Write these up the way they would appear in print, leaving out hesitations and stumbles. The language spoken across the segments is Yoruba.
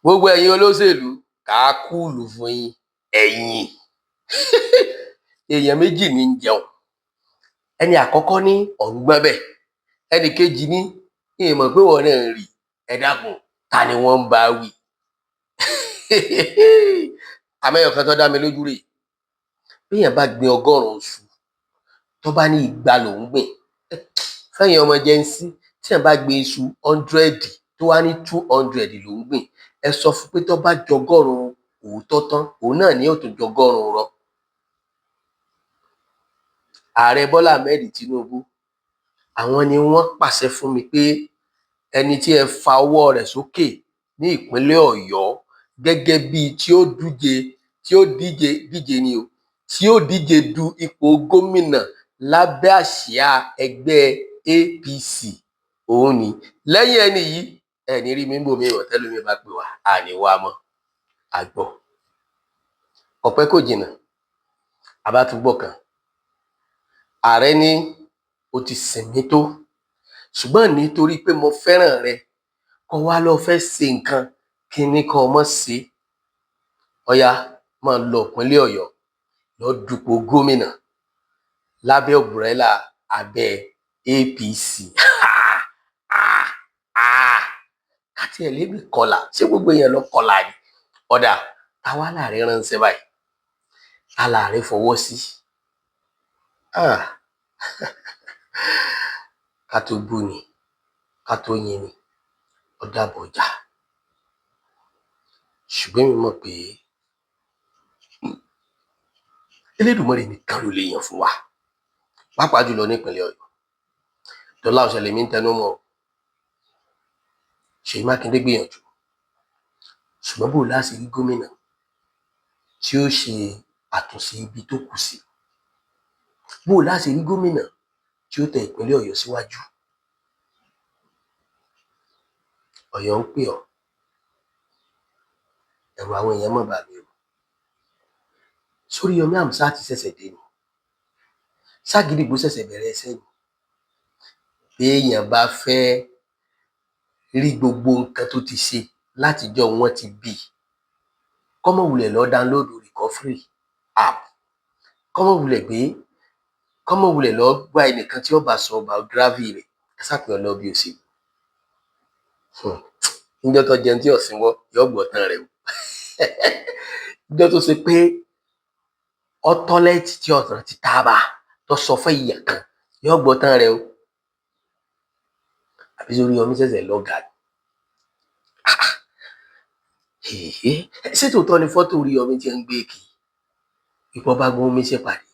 Gbogbo ẹ̀yin olóṣèlú, kàá kúùlù fún yín. Ẹ̀yin èèyàn méjì ní ń jẹun. Ẹni àkọ́kọ́ ní ọ̀ǹgbọ́n bẹ́ẹ̀, ẹnì kejì ní ìmọ̀ pé wọ́n náà ń rí. Ẹ dákun, ta ni wọ́n ń bá wí? Àmẹ́yọ̀ kan tó dá mi lójú rèé, béèyàn bá gbin 100 iṣu, tó bá ní 200 lòún gbìn, fẹ́yìn ọmọ Gen Z, tíyàn bá gbin iṣu 100 tó wá ní 200 lòún gbìn, ẹ sọ fún pé tó bá jọgọ́rùn-ún òótọ́ tán, òun náà ni yóò tún jọgọ́rùn-ún rọ́. Ààrẹ Bọ́lá Ahmed Tinubu, àwọn ni wọ́n pàṣẹ fún mi pé ẹni tí ẹ fa ọwọ́ rẹ̀ sókè ní ìpínlẹ̀ Ọ̀yọ́ gẹ́gẹ́ bíi tí ó dúje, tí ó díje díje ni o, tí ó díje du ipò gómìnà lábẹ́ àsíá ẹgbẹ́ APC, òun ni. Lẹ́yìn ẹni yìí, ẹ ní rí mi ń bò mí ìwọ̀n tẹ́lómi bá pè wá, a ní wá mọ́. A gbọ́. Ọ̀pẹ́ kò jìnnà, a bá tún gbọ́ kan. Ààrẹ ní o ti sìn mí tó, ṣùgbọ́n nítorí pé mo fẹ́ràn rẹ, kó wá lọ fẹ́ ṣe nǹkan kí ní kó mọ́ ṣe. Ọ̀yá, máa lọ ìpínlẹ̀ Ọ̀yọ́ lọ dupò gómìnà lábẹ́ òbúrẹ́là abẹ́ APC. Káti ẹ̀ lébi kọlà, ṣé gbogbo èèyàn lọ kọlà ni? Ọ̀dà, táwa láàrẹ ránṣẹ́ báyìí, ta láàrẹ fọwọ́ sí? Ká tó bú ni, ká tó yin ni, ó dàbọ̀ ọjà. Ṣùgbọ́n èmi mọ̀ pé Elédùmarè nìkan ló lè yàn fún wa, pàápàá jùlọ nípìnlẹ̀ Ọ̀yọ́. Dọ́là ọ̀sẹ̀ lèmi ń tẹnu mọ́ o. Ṣèyí Mákindé gbìyànjú, ṣùgbọ́n bó láti rí gómìnà tí ó ṣe àtúnṣe ibi tó kù sí, bó láti rí gómìnà tí ó tẹ ìpínlẹ̀ Ọ̀yọ́ síwájú. Ọ̀yọ́ ń pè ọ́, ẹ̀rù àwọn èèyàn mọ̀ bà mí o. Sóríyọmí Hamzat ṣẹ̀ṣẹ̀ dé ni, Ságídígbò ṣẹ̀ṣẹ̀ bẹ̀rẹ̀ ẹsẹ̀ ni. Béèyàn bá fẹ́ rí gbogbo nǹkan tó ti ṣe látijọ́ wọn ti bí i, kọ́mọ̀ wulẹ̀ lọ download recovery app, kọ́mọ̀ wulẹ̀ gbé, kọ́mọ̀ wulẹ̀ lọ gba ẹnìkan tí ó bá sọ biography rẹ̀, ẹ sápẹ́ ọ lọ bí òṣèlú. Níjọ́ tó jẹun tí ọ̀sìn wọ́, yóò gbọ́ tán rẹ̀ o. Níjọ́ tó ṣe pé ọ tọ́lẹ́tì tí ọ̀sán ti tábà tó sọ fún èèyàn kan, yóò gbọ́ tán rẹ̀ o. Àbí Oríyọmí ṣẹ̀ṣẹ̀ lọ́gàá ni? Ṣé tòótọ́ ni fọ́tò Oríyọmí tí ń gbé kì í? Ipò bá gún omi ṣèpàdé.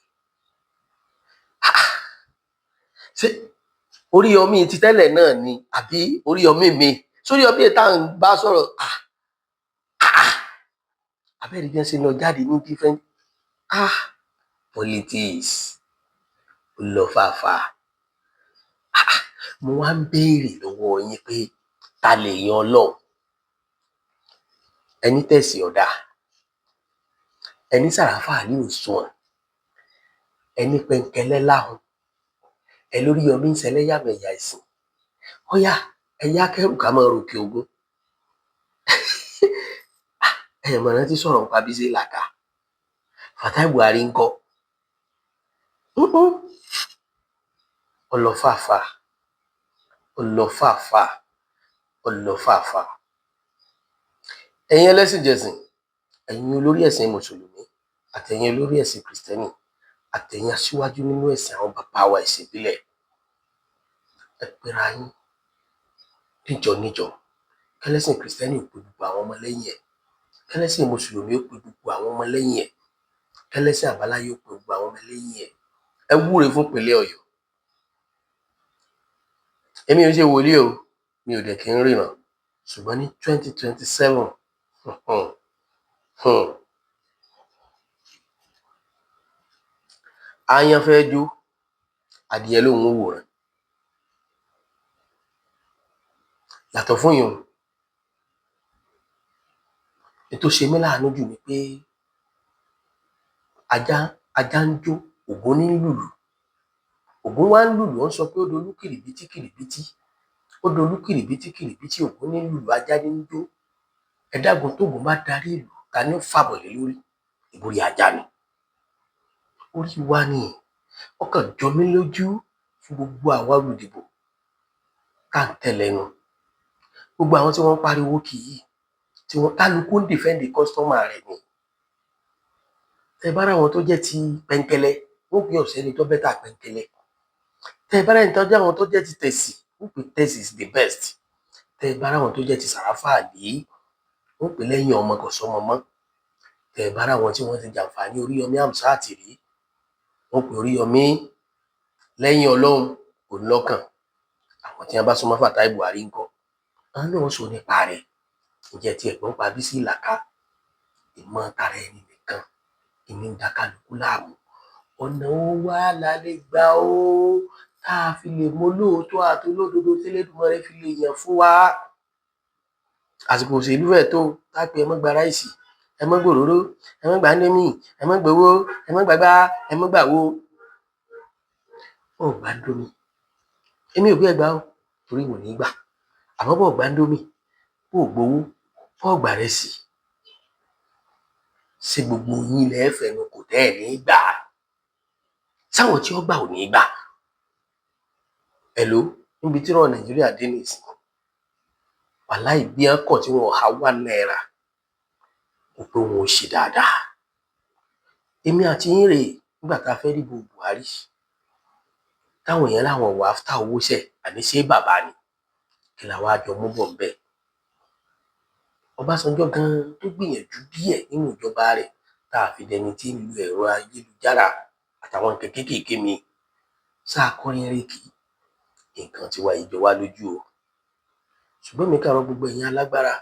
Ṣé Oríyọmí ti tẹ́lẹ̀ náà ni àbí Oríyọmí mi? Sóríyọmí tá à ń bá sọ̀rọ̀, abẹ́rẹ́ bí wọ́n ṣe lọ jáde ní different politics lọ fàáfàá. Mo wá ń béèrè lọ́wọ́ yín pé ta lè yan Ọlọ́run? Ẹni tẹ̀sí ọ̀dà, ẹni Sàràfà ní òṣùwọ̀n, ẹni pẹ̀ǹkẹ̀lẹ̀ láhùn, ẹ lóríyọmí ń ṣẹlẹ́yàmẹ̀yà ẹ̀sìn. Ọ̀yá, ẹ̀yà kẹrù ká máa ròkè ogun. Ẹ mọ̀ rántí sọ̀rọ̀ nípa Bísí Làkà. Fatai Buhari ń kọ́. Ọlọ́fàfà, ọlọ́fàfà, ọlọ́fàfà. Ẹ̀yin ẹlẹ́sìn jẹ̀sìn, ẹ̀yin olórí ẹ̀sìn Mùsùlùmí, àtẹ̀yin olórí ẹ̀sìn Kìrìsìtẹ́nì, àtẹ̀yin aṣíwájú nínú ẹ̀sìn àwọn bàbá wa ẹ̀sìn ìbílẹ̀, ẹ pera yín níjọ níjọ. Kẹlẹ́sìn Kìrìsìtẹ́nì ó pe gbogbo àwọn ọmọlẹ́yìn ẹ̀, kẹlẹ́sìn Mùsùlùmí ó pe gbogbo àwọn ọmọlẹ́yìn ẹ̀, kẹlẹ́sìn àbáláyé ó pe gbogbo àwọn ọmọlẹ́yìn ẹ̀. Ẹ wúre fún ìpínlẹ̀ Ọ̀yọ́. Èmi ò ṣe wòlíì o, mi ò dẹ̀ kí ń ríran, ṣùgbọ́n ní 2027, aáyán fẹ́ jó, adìyẹ lòun ó wòran. Yàtọ̀ fún yun, ètò ṣe mí láàánú jù ni pé ajá ń jó, Ògún ní lùlù. Ògún wá ń lùlù, ó ń sọ pé ó dolú kìrìbìtì kìrìbìtì, ó dolú kìrìbìtì kìrìbìtì, Ògún ní lùlù, ajá ní ń jó. Ẹ dágun tóògùn bá darí ìlú, ta ni ó fàbọ̀ lé lórí? Ìborí ajá ni orí wa ni. Ọkàn jọ mí lójú fún gbogbo àwa olùdìbò tá à ń tẹ̀lé nu, gbogbo àwọn tí wọ́n ń pariwo kì í tí wọ́n kálukú ń defend customer rẹ̀ ni. Tẹ bá ráwọn tó jẹ́ ti pẹ̀ǹkẹ̀lẹ̀, wọ́n pè ọ̀sẹ́ni tó better pẹ̀ǹkẹ̀lẹ̀. Tẹ bá rẹ́ni tó jẹ́ àwọn tó jẹ́ ti tẹ̀sì, wọ́n pè tẹ̀sì is the best. Tẹ bá ráwọn tó jẹ́ ti Sàráfà Àlì, wọ́n pè lẹ́yìn ọmọ kò sọmọ mọ́. Tẹ bá ráwọn tí wọ́n ti jàǹfààní Oríyọmí Hamzat rí, wọ́n pè Oríyọmí lẹ́yìn Ọlọ́run kò lọ́kàn. Àwọn tí wọ́n bá súnmọ́ Fatai Buhari ńkọ́? Àwọn náà sọ nípa rẹ̀. Ǹjẹ́ tí ẹ̀gbọ́n pa Bísí Ìlàkà? Ìmọ̀ tara ẹni nìkan ìní ń da kálukú láàmú. Ọ̀nà ó wá la lè gbà ó tá a fi lè mọ olóòótọ́ àti olódodo tẹ́lẹ̀dùmarè fi lè yàn fún wa? Àsìkò òṣèlú fẹ́ẹ̀ tó tá a pé ẹ mọ́ gba ráìsì, ẹ mọ́ gbòróró, ẹ mọ́ gba índómì, ẹ mọ́ gbowó, ẹ mọ́ gbàgbá, ẹ mọ́ gbàwo. Ó gba índómì, èmi ò bí ẹ gbà ó torí wò ní gbà. Àmọ́ bó gba índómì, bó gbowó, bó gbà rẹsì, ṣé gbogbo yín lẹ fẹnu kò tẹ́ ẹ̀ ní gbà? Sáwọn tí ó gbà ò ní gbà. Hello, níbi tí ọ̀rọ̀ Nàìjíríà dé nìsín, wàláì bí wọ́n kọ̀ tí wọn ò há ₦1 kò pé wọn ò ṣe dáadáa. Èmi àti yín rèé nígbà tá a fẹ́ dìbò Buhari, táwọn èèyàn láwọn wà after owó sẹ̀, àní ṣé bàbá ni kí la wàá jọ mú bọ̀ ńbẹ̀. Ọbásanjọ́ gan-an tó gbìyànjú díẹ̀ nínú ìjọba rẹ̀ tá a fi dẹni tí ń lu ẹ̀rọ ayélujára àtàwọn nǹkan kéékèèké mi sáà kọrin eré kì í nǹkan tiwa yìí jọ wá lójú o. Ṣùgbọ́n mi kàn rọ gbogbo ẹ̀yin alágbára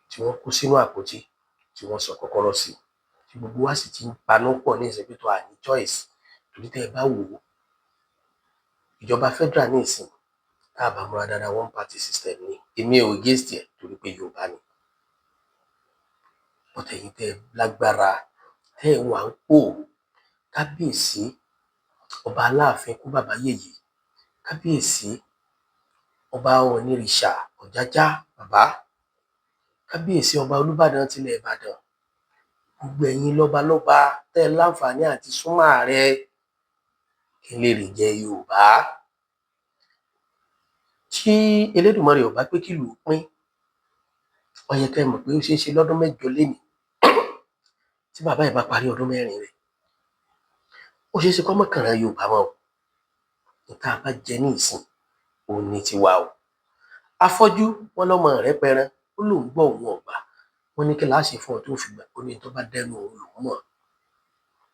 tí wọ́n kó sínú àpótí, tí wọ́n sọ kọ́kọ́rọ́ sí, tí gbogbo wa sì ti ń panú pọ̀ ní ìsìn pé tó à ní choice. Torí tẹ́ ẹ bá wò ó, ìjọba federal ní ìsìn, tá a bá múra dáadáa, one party system ni. Èmi ò against ẹ̀ torí pé Yorùbá ni. But ẹ̀yin tẹ́ ẹ lágbára, tẹ́ ẹ wà ń pò, kábíyèsí ọba Aláàfin kú bàbá yèyé, kábíyèsí ọba Onírìṣà Ọ̀jájá bàbá, kábíyèsí ọba Olúbàdàn tilẹ̀ Ìbàdàn, gbogbo ẹ̀yin lọ́balọ́ba tẹ́ ẹ láǹfààní àti súnmọ́ ààrẹ, kí lè rè jẹ́ Yorùbá. Tí Elédùmarè ò bá pé kí ìlú pín, ó yẹ kẹ́ ẹ mọ̀ pé ó ṣeé ṣe lọ́dún 8 lénìí tí bàbá yìí bá parí ọdún 4 rẹ̀, ó ṣeé ṣe kó má kànràn Yorùbá mọ́ o. Ní tá a bá jẹ ní ìsìn òun ní tiwa o. Afọ́jú wọn lọ́mọ rẹ̀ pẹran, ó lóun gbọ́ òun ọ̀gbà. Wọn ní kí láá ṣe fún ọ tó fi gbà? Ó ní tó bá dẹnu òun lòún mọ̀.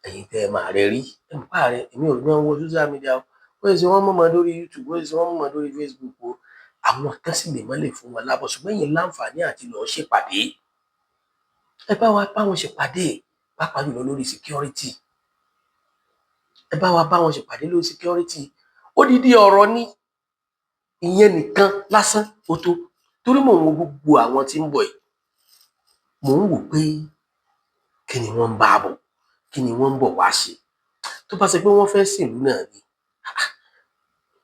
Ẹ̀yin tẹ́ ẹ máa rẹ rí ẹ mọ̀ pa rẹ, èmi ò rí wọn wo social media o. Ó ṣe wọ́n mọ̀mọ́ lórí YouTube, ó ṣe wọ́n mọ̀mọ́ lórí Facebook o. Àwọn kan sì lè má lè fún wọn lábọ̀, ṣùgbọ́n ẹ̀yin láǹfààní àti lọ́ọ́ ṣèpàdé. Ẹ bá wa bá wọn ṣèpàdé, pàápàá jùlọ lórí security. Ẹ bá wa bá wọn ṣèpàdé lórí security. Odidi ọ̀rọ̀ ní ìyẹn nìkan lásán ó tó. Torí mò ń wo gbogbo àwọn tí ń bọ̀ yìí, mò ń wò pé kí ni wọ́n ń bá bọ̀, kí ni wọ́n ń bọ̀ wá ṣe. Tó bá ṣe pé wọ́n fẹ́ sìnlú náà ni,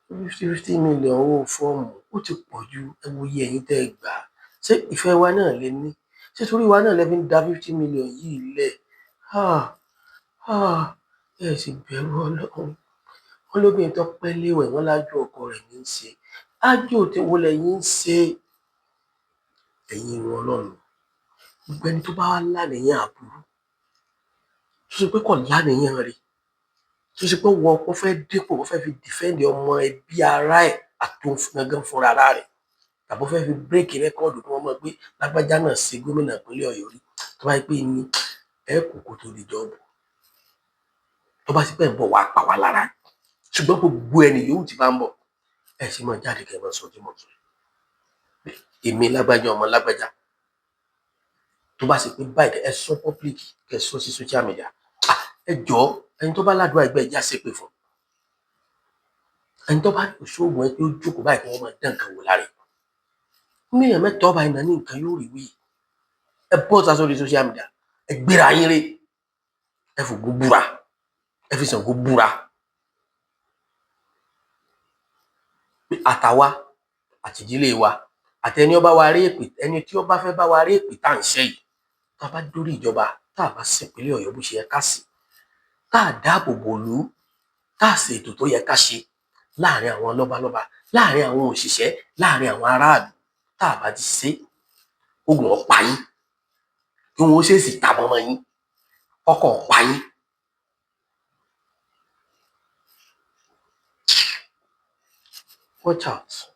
50-50 million owó fọ́ọ̀mù ó ti pọ̀ ju. Ẹ wo iye ẹ̀yin tẹ́ ẹ gbà á. Ṣé ìfẹ́ wa náà lè ní? Ṣé torí wa náà lẹ fi ń da 50 million yìí lẹ̀? Ah ah, ẹ sì bẹ̀rù Ọlọ́run. Wọn lóbìnrin tó pẹ́ léwẹ̀, wọn lájò ọkọ rẹ̀ ní í ṣe. Ájò tí wo lẹ̀yin ń ṣe? Ẹ̀yin ìran Ọlọ́run, gbogbo ẹni tó bá wá láníyàn aburú, tó ṣe pé kò láníyàn rẹ̀, tó ṣe pé wọ́n ó fẹ́ dípò, ó fẹ́ fi defend ọmọ ẹbí ara ẹ̀ àtòun gangan fúnra ara rẹ̀, tàbí ó fẹ́ fi break record kí wọ́n mọ̀ pé lágbájá náà ṣe gómìnà ìpínlẹ̀ Ọ̀yọ́ rí, tó bá yẹ pé ní ẹ kú kó tó di jọ́ọ̀bù, tó bá sì pẹ́ ń bọ̀ wá pa wá lára. Ṣùgbọ́n gbogbo ẹni yòówù tí bá ń bọ̀, ẹ sì máa jáde kẹ́ ẹ máa sọ tí mo sọ. Èmi lágbájá, ọmọ lágbájá, tó bá sì pé báyìí, ẹ sọ public, kẹ́ ẹ sọ sí social media. Ẹ jọ̀ọ́, ẹni tó bá ládùúgbò ẹgbẹ́ ẹja ṣépè fún ẹni tó bá ní òṣoògùn ẹ pé ó jókòó báyìí kí wọ́n máa dán nǹkan wò lára ẹ̀. Ní èèyàn mẹ́ta ọba ìná ní nǹkan yóò rí wí. Ẹ bọ́ ta sórí social media, ẹ gbéra yín ré, ẹ fògùn búra, ẹ fi Ṣàngó búra pé àtàwa àtìdílé wa Àtẹni ó bá wa rí èpè, ẹni tí ó bá fẹ́ bá wa rí èpè tá à ń ṣe yìí, tá a bá dórí ìjọba, tá a bá ṣèpínlẹ̀ Ọ̀yọ́ bó ṣe yẹ ká sí, tá a dáàbò bò lú, tá a ṣètò tó yẹ ká ṣe láàrin àwọn lọ́balọ́ba, láàrin àwọn òṣìṣẹ́, láàrin àwọn aráàlú, tá a bá ti ṣe, ogun ọ̀pá yín, kí wọn ó ṣèèṣì tàbọn mọ́ yín, ọkọ̀ ọ̀pá yín. Watch out.